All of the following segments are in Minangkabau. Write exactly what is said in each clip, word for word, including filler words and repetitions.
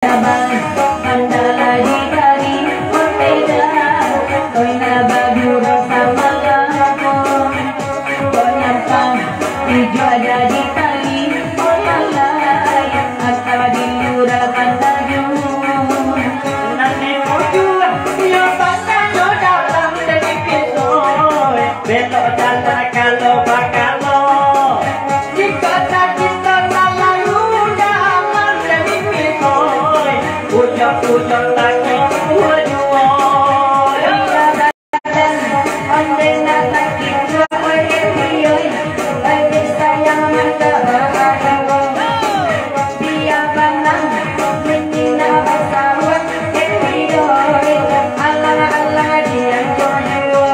Abang, pandalah di tali, ondeh dah. Oi, nak bagurau samalam. Kok nyampang, ijo aja di tali, oi, alah. Antah di lurah pandaju. Nan di bujur, iyo basano dalam jadi pisau. Belok jalan kalau bakalo. Jikok tak kita salalu dalam jadi pisau. Ujung-ujung tak kikuat juo. Ondeh nak sakik juo, oi, oi, oi. Oi, dek sayang mantap bahayo. Bia banang, manyinau basawah, oi, oi. Alah, alah, dianjur juo.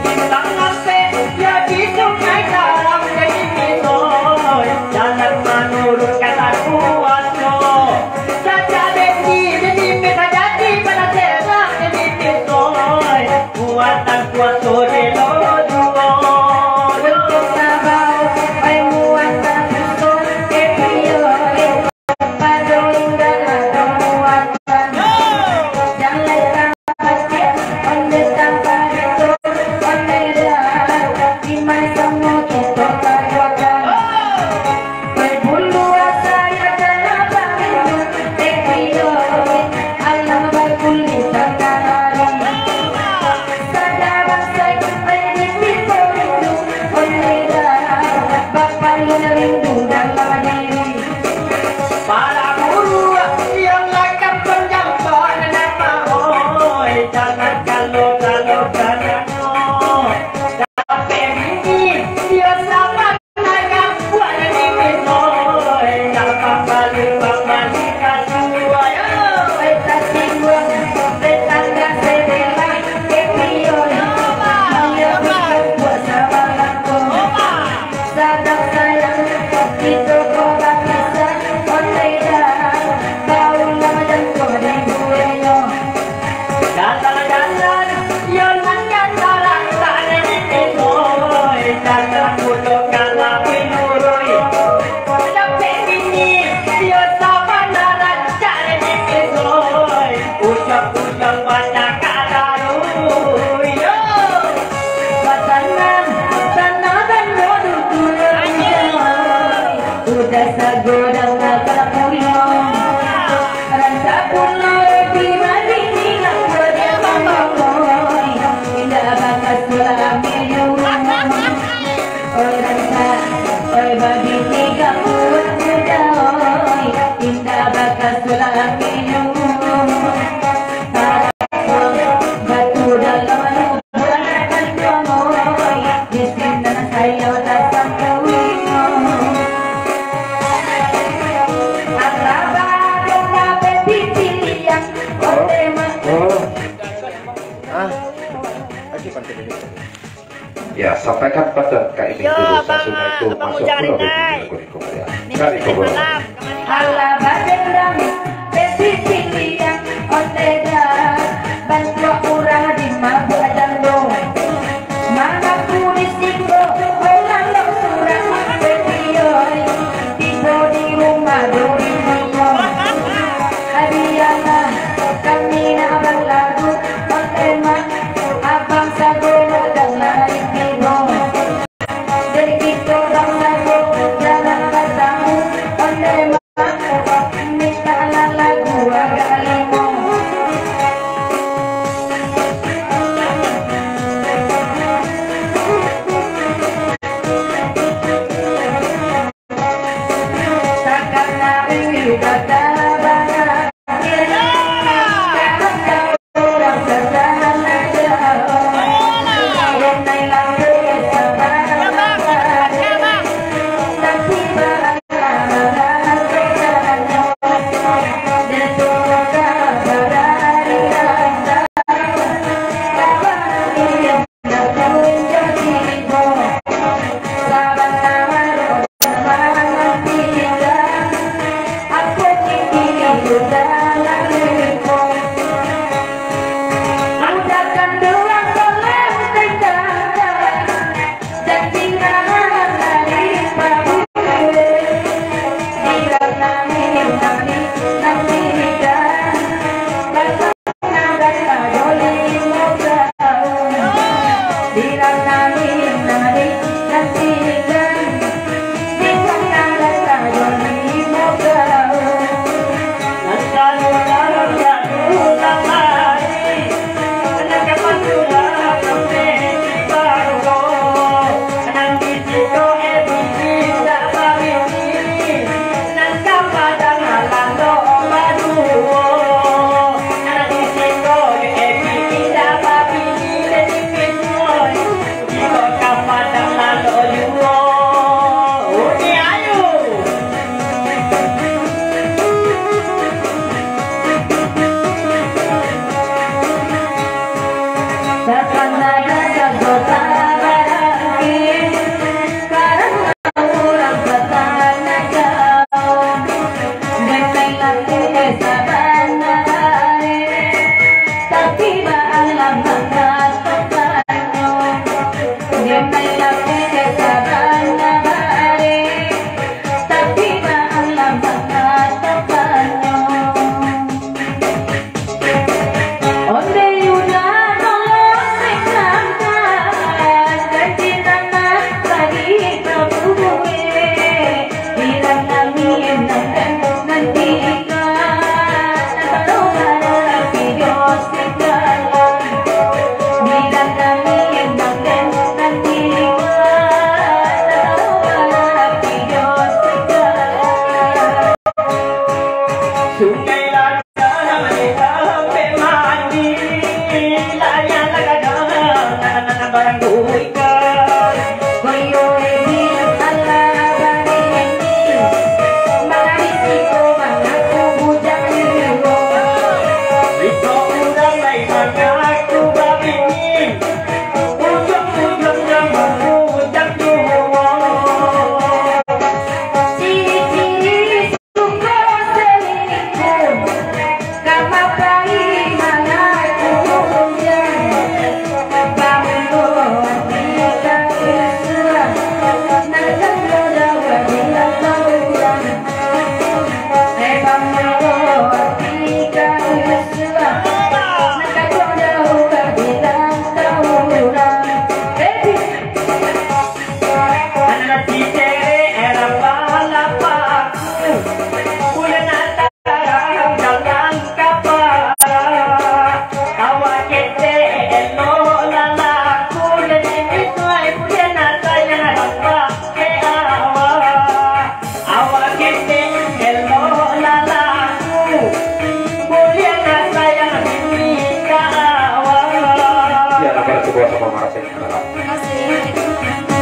Indak lapeh, yo di sungai garam jadi pisau. Jalan manurun kata kuaso. Caca bendi jadi pisau, jadi panah serak jadi pisau. Kuatan kuaso delo juo. Untuak tabau, pai muatan pisau, eh, iyo, eh. Pado indak ado muatan. Jan lai tapatiak, ondeh tampaditu, ondeh dah. Imai samo kito pajuangkan. Oi, bulu asa ya dalam barindu, eh, iyo, alam bakulik tangah hari. Sadang bangsai, oi, di pintu rindu, ondeh dah, bapalun rindu dalam diri. Para guru, iyo lakam panjambak nan oi, jangan kalau-kalau jangan. Tapi bini, iyo sabar. Jalan-jalan, yo nan ka tarantak di pintu, oi, jalan pulo ka labiah lurui. Dapek bini, yo sabana rancak di pintu, oi, ujang-ujang bacakak taruih, yo. Batanam, tanaman dulu turun hujan, udah sagodang lah pulang. Rancak pulo di bali ni nak buat oi, indak bakas pulang ambil. Oi rancak, oi babini gak buat muda oi, indak bakas pulang ambil. Batu dalam lubang, oi, di sinan sayo tasambung. Araba kena bepipilian, oi, ma- Oh. Ah. Oke, pantai dulu. Ya, sampaikan pada Kak Imin dulu, sasudah itu masuk pulau dari Gunung Korea. Kak Iko Bola. Alah badendang, besi pilihan, ondeh dah, bantuak urang di mabuak dangdung. Mangaku di siko, urang lo surang, besi oi, tibo di rumah duri nio. Hadiahlah, kami nak balagu, ondeh mah, abang sagono dan lain tibo. Jadi kito bangsa ko, jangan batamu, ondeh mah, mintaklah lagu agak limo. Takkan hari datang. sabana hari, tapi baalah mangatokanyo. Dek main lapeh sabana hari, tapi baalah mangatokannyo. Ondeh udah nolong sing nangkas, janji nan lah tadi tabuek. Bilang nami nan den nantikan, nan taruah harapi jo singgalan. Bilang nami nan den nantikan, nan taruah harapi jo singgalan. Sungai Lada lah mandi, layang lah gadang, nan, nan, nan barang duit.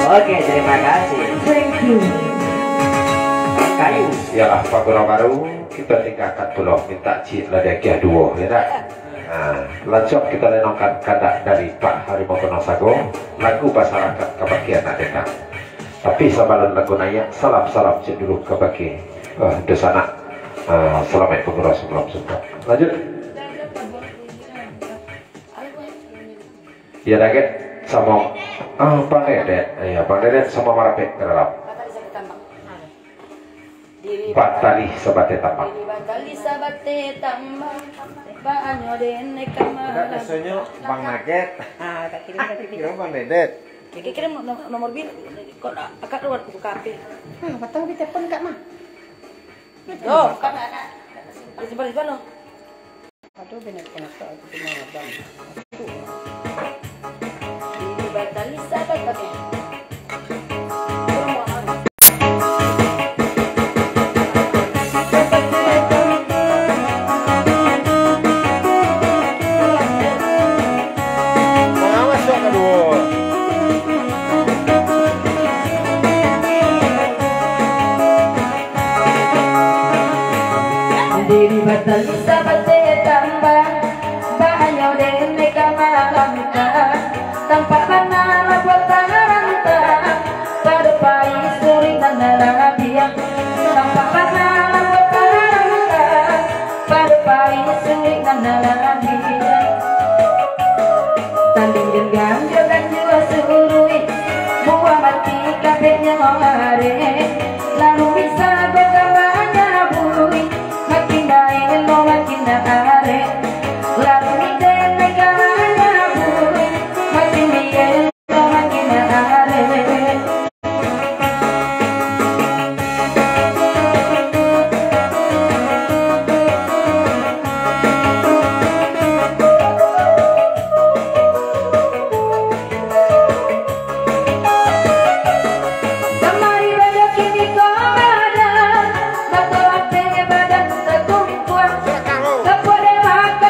Oke, terima kasih. Thank you. Kayu. Yalah, Pak Guru Baru, kita tinggalkan pulo, minta cik lah dia kia duo, ya tak? Nah, langsung kita lenongkan kandak dari Pak Harimau Gunung Sago, lagu basarakat kabake anak dendang. Tapi sabalun lagu naiak, salam-salam cik dulu kabake, eh, dunsanak, eh, salamaik pangurus sabalun suntuak. Lanjut. Ya, Daget samo, ah, Bang Dedet. Ya, Bang Dedet samo marapek ka dalam. Batali sabateh tambang. Diri batali sabateh tambang. Diri batali sabateh tambang. Baanyo den ka malam. Biasonyo Bang Naget. Ah, tak kira, tak kira. Kira Bang Dedet. Kira-kira nomor, nomor bil, kok akak lewat buka H P. Ah, batang di telepon kak mah. Yo, kak. Disimpan, disimpan lo. Aduh, banyak koneksi aku tu mah, Bang. Ini batali sahabat pakai. Pengawas yang kedua. Diri batali sabateh tambang, baanyo den ka malamkan. Tampak bana lah buatan rantang, pado pai surik nan rabiah. Tampak bana lah buatan rantang, pado pai surik nan rabiah. Tanding den ganjua-ganjua suruik, buah mati kabeknyo arek. Lalu bisa bagawa nyabui, makin baik lo makin arek. Lalu bisa bagawa nyabui, makin baik lo makin arek. Kamari banyak kini ko badan, batalapeh badan tatumpuak. Kapo dewaka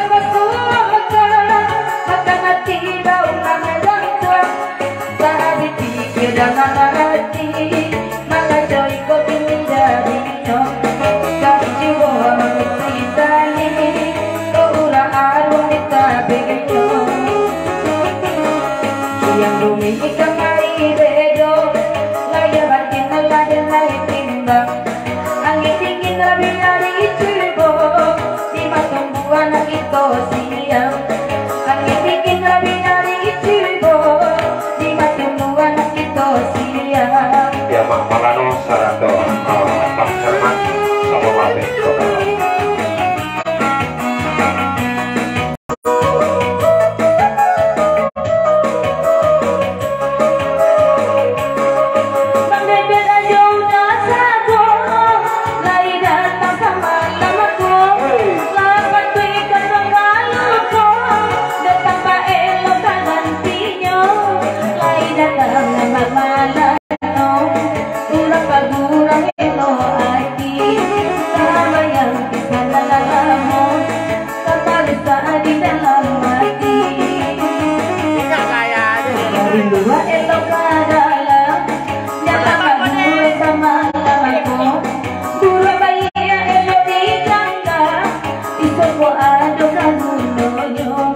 Soko ado ka gunonyo.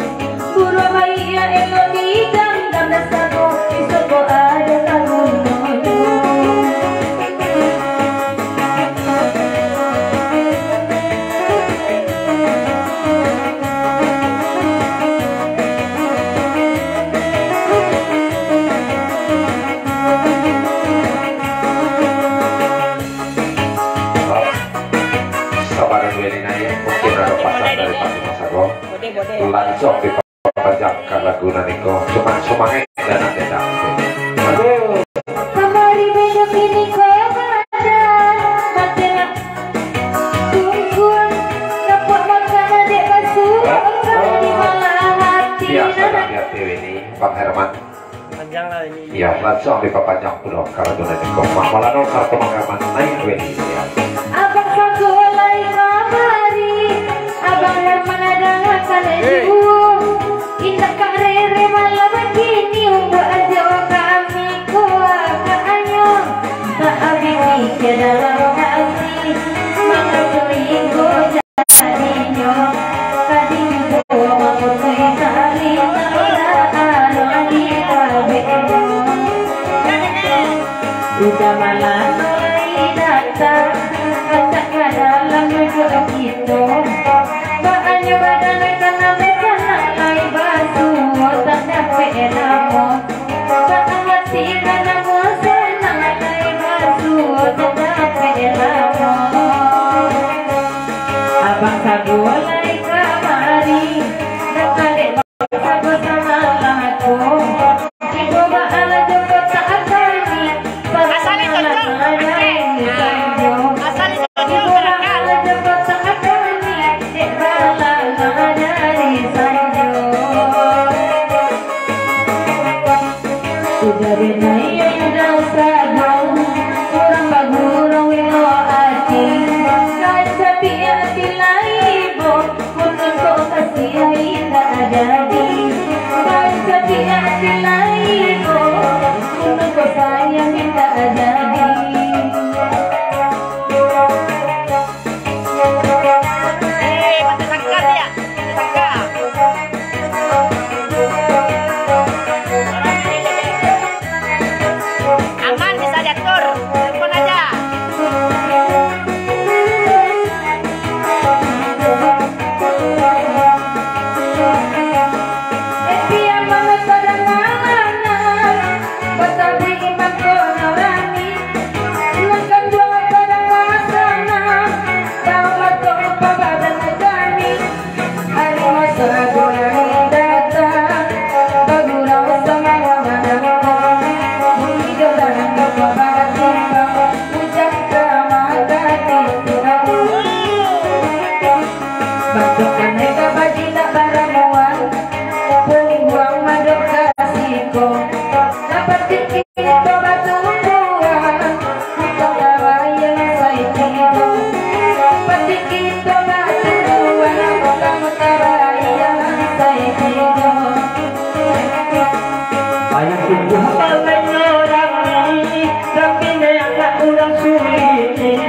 Buruak baiak elok didandaman sago, soko ado ka gunonyo. Sabalun Weli naiak, mungkin ado pasan dari Pak Dimas Agung. Langsung dipanjangkan lagu nan iko. Cuma sumangaik dan nak dengar. Aduh. Kamari baiak kini ko badan, mati lah. Tungguan, dapat makan adik basuh, kalau di malam hati. Biasa dah, biasa Weli, Bang Herman. Panjang lah ini. Iya, langsung dipapanjang pulo karajo nan iko. Mak Malano sarto Mang Herman naiak Weli, iya. Abang Sago lai kamari, Abang Herman adangakan juo. Indak ka rere malam kini, umbuak ajo kami ko agaknyo. Tak abih pikir dalam hati, mangko iko jadinyo. Tadi juo mamutuih tali, tak ado di kabeknyo. Udah malam lai datang, acak ka dalam duduak kito. Baanyo badan ka nambah sanang lai basuo, tak dapek lamo. Baanyo hati ka nambah sanang lai basuo, tak dapek lamo. Abang Sago lai kamari, dak talek Sago salah ko. Ibo baa lah jo kotak kami. Asal itu, Cok. Asal itu, Cok. Ibo baa lah jo kotak kami. Dek bala dari sanjo. Sudah denai, sudah sadang, urang bagurau ilo ati, kain sapiak ati lai bo, mun engkau kasiah indak jadi, kain sapiak ati lai bo, mun engkau sayang indak jadi. Eh, mati sangka dia. Mati sangka. Aman, bisa diatur. Telepon aja. Bantuak kanai ka bajinak baramuan, pungguang madok ka siko. Dapati kito batumbuahan, bukan tabayang sai tibo. Dapati kito batumbuahan, bukan tabayang sai tibo. Payah tumbuah bagai urang ni, tapi neak urang sulik ni.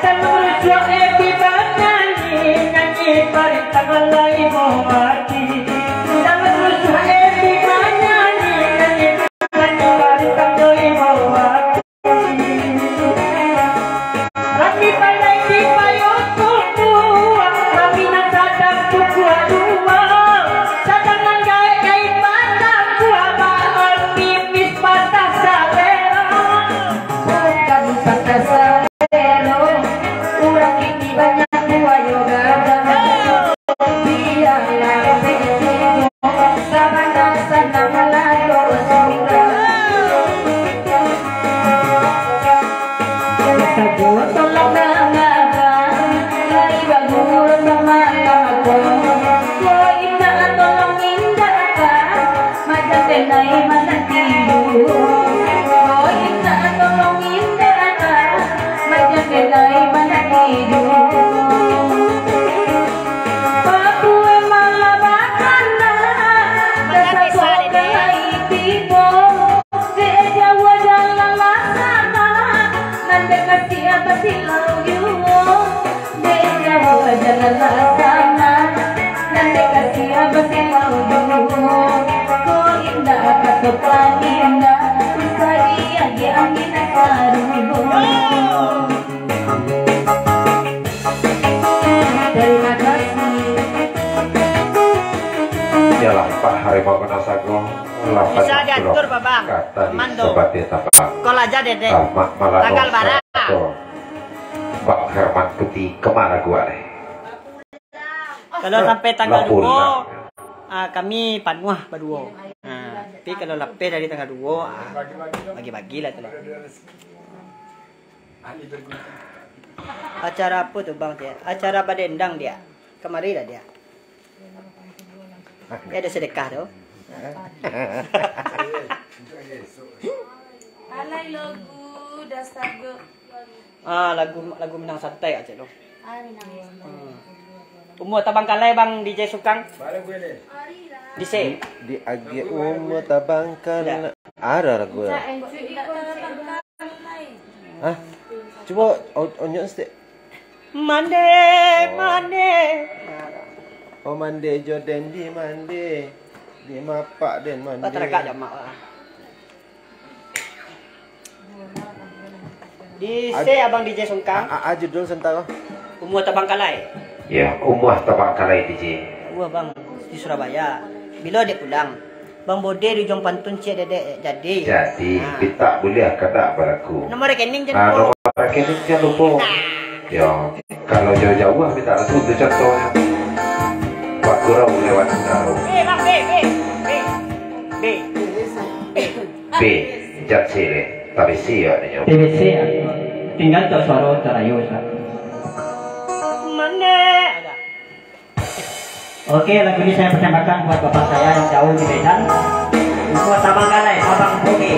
Dalam rusuah epi banyanyi, nyanyi parentah lai mati. Dalam rusuah epi banyanyi, nyanyi parentah lai mati. Kami pandai di payung tumbuah, kami nan sadang tumbuah dua, sadang manggaek-gaek batang buah, baal di Terima kasih. Yalah, Pak Harimau Kena Sago, lapan Bisa diatur, Babang. Kata di Mando. Sebatih tabang. Kol aja, Dedek. Ahmad Malano Tanggal bara. Sarato Bang Herman Putih, kemana gua deh? Kalau sampai tanggal Lapor duo, lah. Ah, kami panuah baduo. Ah, tapi kalau lapeh dari tanggal duo, ah, bagi-bagilah tu lah. Acara apa tu, Bang, Tia? Acara badendang, Dia. Kamari lah, Dia. Ya, ada sedekah tu. Alai lagu dah sago. Ah, lagu, lagu Minang santai, Aceh, tu. Ah, Minang santai. Hmm. Umua tabangkalai, Bang D J Sukang? Di se. Di agiah umua tabangkalai. Ada lagu ya? Hah? Cuba on-, onyok sitik. Mande, Oh. Mande. Oh, mande jo den di mande. Di mapak den mande. Apa teragak jamak lah. Di se Abang D J Sungkang. A, a, judul sebentar. Umua Tabangkalai. Ya, Umua Tabangkalai D J. Wah, Bang, di Surabaya. Bilo dek pulang? Bang Bode di Ujung Pantun ciek dedek jadi. Jadi, Ah. mintak buliah kadak balaku. Nomor rekening jan Ah, lupo. nomor rekening jan lupo. Nah. Ya, kalau jauah-jauah mintak langsung tu contohnyo. Pak Gurau lewat Gurau. Eh, Bang, B, B, B. B. B, jan sileh. Tapi siap ni, nyo. T V C, ya. Tinggal tak suara terayu, Ustaz. Mana ada? Oke, lagu ini saya persembahkan buat bapak saya yang jauh di Medan. Buat Abang Galai, Abang Budi.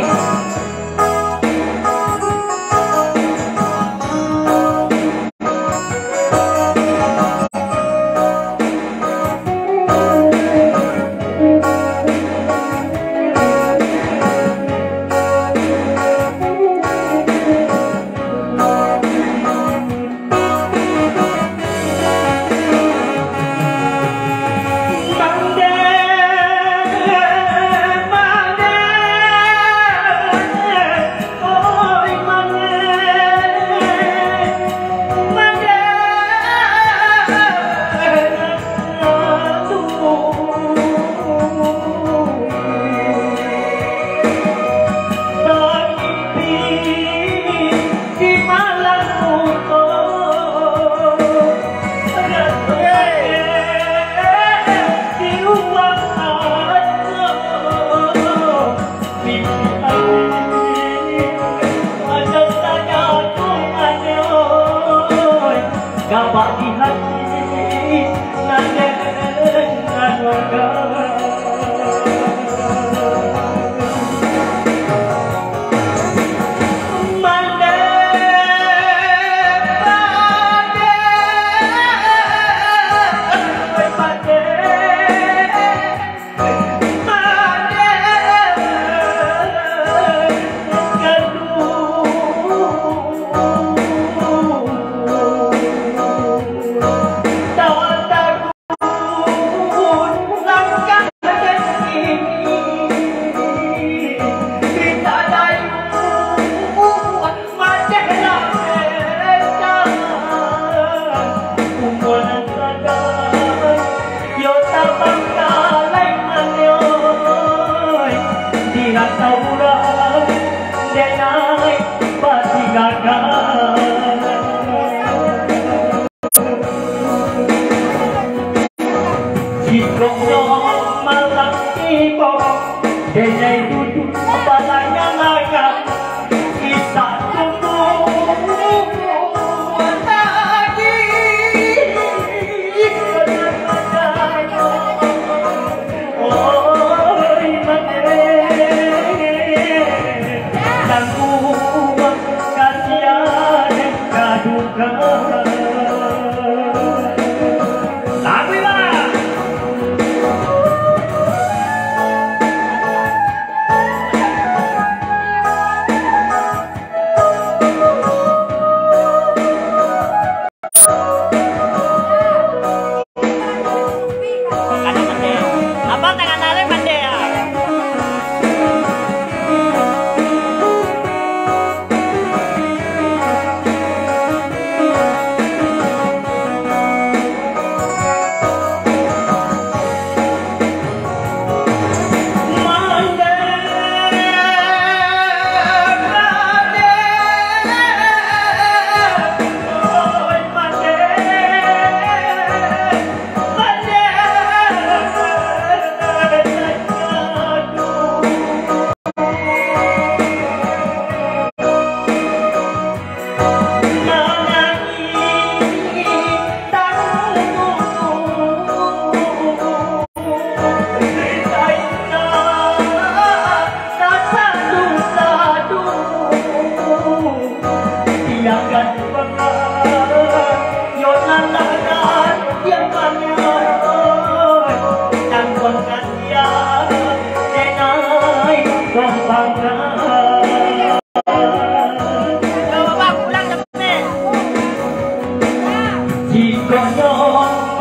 Jikok nyo malam tibo, denai duduak balangang-langang, kisah tunggu lagi. Oi, mane, tangguang kasian kaduka. Tapi lah.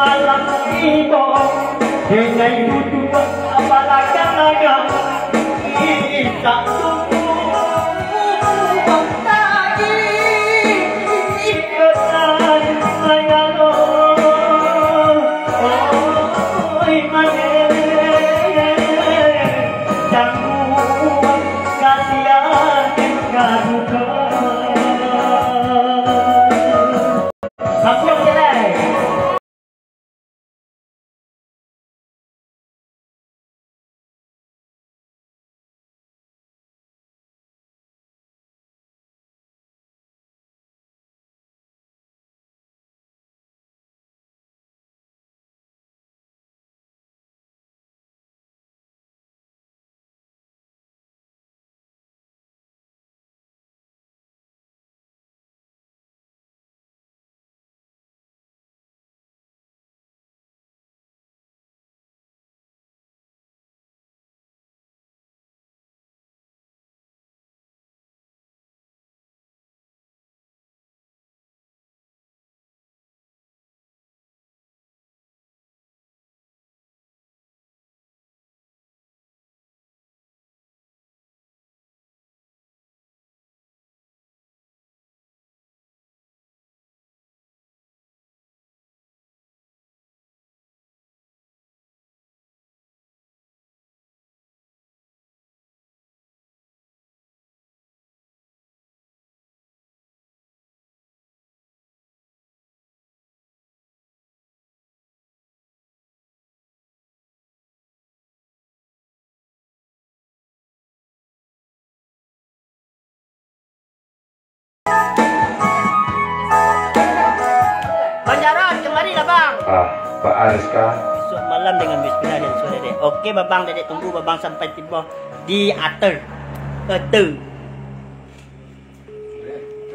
Malam tibo, dengai duduak balakang-lakang, indak tumbuah tadi, iketan mangalo, oi maneh, jangguang kasian kaduko. Sambuang jalai. Bang Jarot, kemarilah, Bang. Ah, Pak Aris kah? Esok malam dengan bismillah dan suara dek. Oke, Babang, Dedek tunggu Babang sampai tiba di ater. Ater.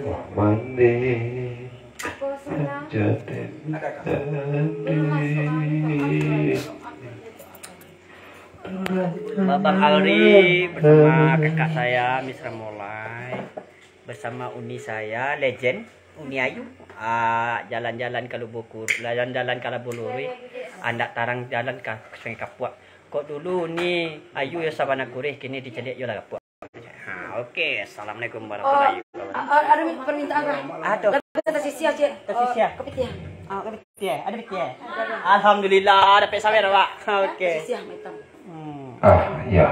Wah, mandi. Jadi, mandi. Babang Alri bersama kakak saya, Miss Ramolai, bersama Uni saya, legend, Uni Ayu. Ah, jalan-jalan ka Lubukur, jalan-jalan ka Labuan Luruih, andak tarang jalan ka Sungai Kapuak. Kok dulu Uni Ayu yo sabana kurih, kini dicaliak yo lah gapuak. Ha, oke. Assalamualaikum warahmatullahi wabarakatuh. Oh, a-, a-, ada permintaan, Pak. Aduh. Tapi kata sisi aja. Kata sisi, ya? Oh, kepitihan. Ah, kepitihan. Ada pitihan? Alhamdulillah, dapek sawer, Pak. Oke. Kata sisi, ya, hitam. Hmm. Ah, ya.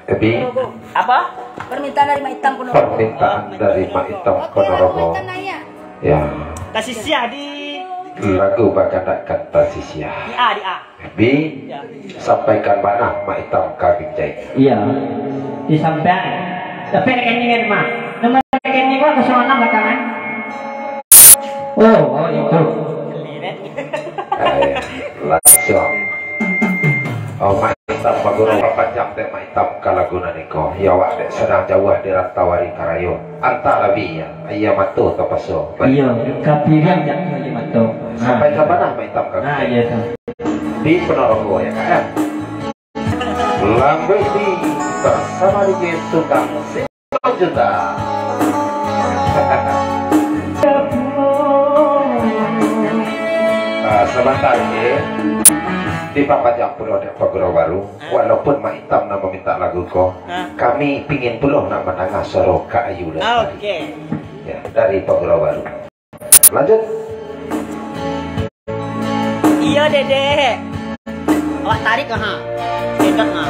Tapi apa? Permintaan dari Mak Itam Ponorogo. Permintaan dari Mak Itam Ponorogo. Ya. Kata sisi, ya, di lagu bagandak kata sisi, ya. Di A, di A. Bi, sampaikan bana Mak Itam ka Binjai. Iya. Disampaikan. Tapi rekening kan, Mak. Nomor rekening gua kosong enam belakangan. Oh, oh, itu. Eh, langsung. Oh, Mak Itam Paguro, berapa jam teh Mak Itam ka lagu nan iko? Ya, awak dek sadang jauah di rantau ari karayo. Antah labi, ya. Iya, mato tapaso. Iya, kapiriang jatuah di mato. Sampai ka bana Mak Itam ka Binjai? Nah, iya, tu. Di Ponorogo, ya, Kak, ya. Lambuik di bersama D J Sultan Seratus Juta. Ah, sabanta, ya. Di papajang pulo dek Paguro Baru. Walaupun Mak Itam nan maminta lagu ko, kami pingin pulo nak mandanga suaro Kak Ayu lagi. Ah, oke. Ya, dari Paguro Baru. Lanjut. Iya, Dedek. Awak tarik, ha. Sedot, ha.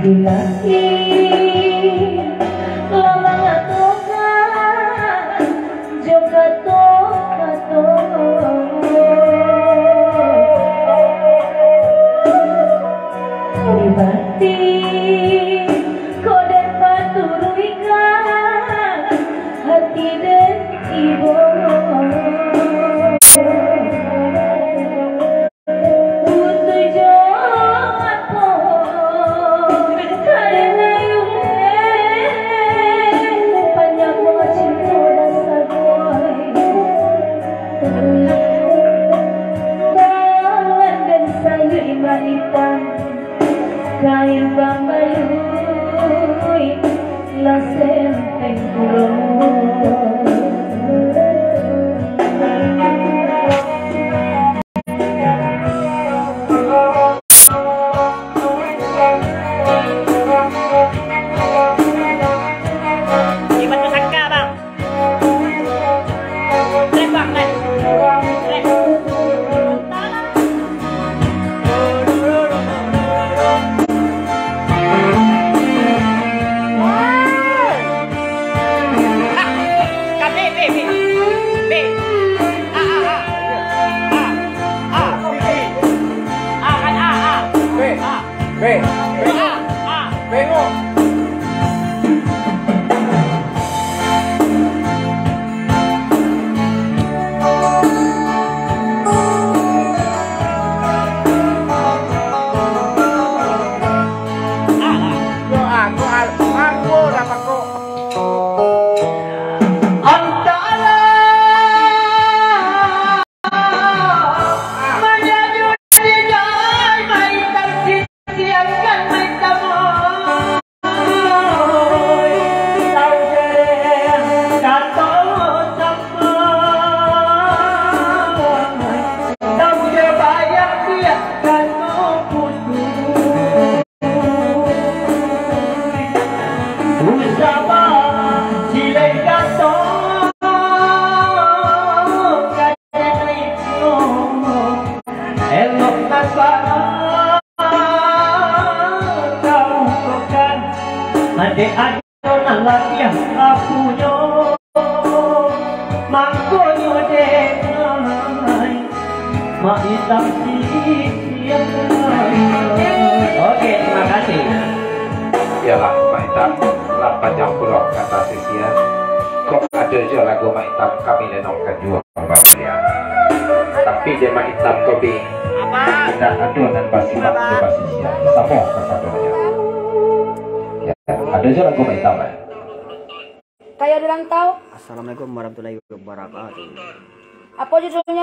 Laki, lamang atokan jo kato-kato. Di batin ko den paturuikan hati den ibo. Butuh jo apo karena Kain pambaluik lah senteng pulo. Iman Pusaka, Bang. Trek, Bang, trek. Trek. Ah, kan B, B, B. B. A, A, A. A. A. A, kan A, A. B. A. B. B. A, A. Bengok. Antara Elok nan bara kabukakan, ado-ado nan labiah apunyo, mangkonyo dengai Mak Itam sisian. Oke, terima kasih. Iyolah, Mak Itam, lah panjang pulo kata sisian. Kok ado juo lagu Mak Itam kami lenongkan juo. Tapi dek Mak Itam ko, Bi, indak ado nan basimak jo basisian, samo kasadonyo. Ya, ado juo lagu Mak Itam, eh? Kayo di rantau. Assalamualaikum warahmatullahi wabarakatuh. Apo judulnyo?